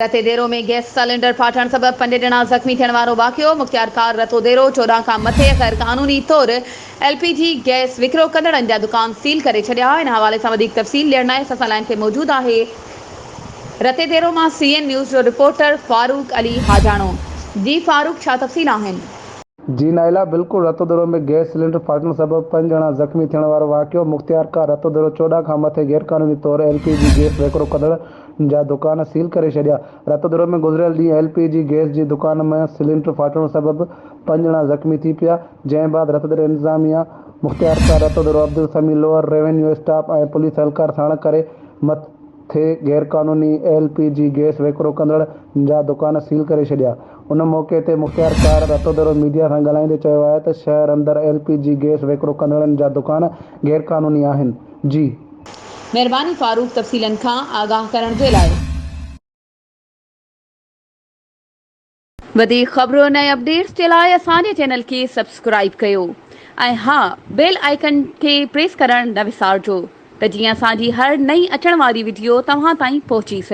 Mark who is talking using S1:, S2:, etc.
S1: Ratodero ۾ gas cylinder ڦاٽڻ سبب پنج ڄڻا زخمي ٿيڻ وارو واقعو، مختيارڪار رتوديرو 14 کان مٿي غيرقانوني طور ايل پي جي گئس وڪرو ڪندڙن جا دڪان سيل ڪري ڇڏيا. ان حوالي سان وڌيڪ تفصيل ڏيڻ لاء اسان سان لائين تي موجود آهي رتيديرو مان سي اين نيوز جو رپورٽر فاروق علي حاجاڻو. جي فاروق ڇا تفصيل آهن؟
S2: جي نائلا بلڪل رتوديرو ۾ گئس سلينڊر ڦاٽڻ سبب پنج ڄڻا زخمي ٿيڻ وارو واقعو، مختيارڪار رتوديرو 14 کان مٿي غيرقانوني طور ايل پي جي گئس وڪرو ڪندڙ جا دڪان سيل ڪري ڇڏيا. رتوديرو ۾ گذريل ڏينهن ايل پي جي گئس جي دڪان مان سلينڊر ڦاٽڻ سبب پنج ڄڻا زخمي ٿي پيا، جنهن بعد رتوديرو انتظاميا مختيارڪار Ratodero Abdul Sami Lohar, revenue staff ۽ police اهلڪار ساڻ ڪري مٿي غيرقانوني ايل پي جي گئس وڪرو ڪندڙ جا دڪان سيل ڪري ڇڏيا. ان موقعي تي مختيارڪار رتوديرو ميڊيا سان ڳالهائيندي چيو آهي ته شهر اندر ايل پي جي گئس وڪرو ڪندڙن جا دڪان غيرقانوني آهن، جي.
S1: مهرباني فاروق تفصيلن کان آگاهه ڪرڻ جي لاء. وڌيڪ خبرن ۽ اپڊيٽس جي لاء اسان جي چينل کي سبسڪرائيب ڪيو ۽ ها بيل آئيڪن کي پريس ڪرڻ نه وسارجو ته جيئن اسان جي هر نئين اچڻ واري وڊيو توهان تائين پهچي سگهي.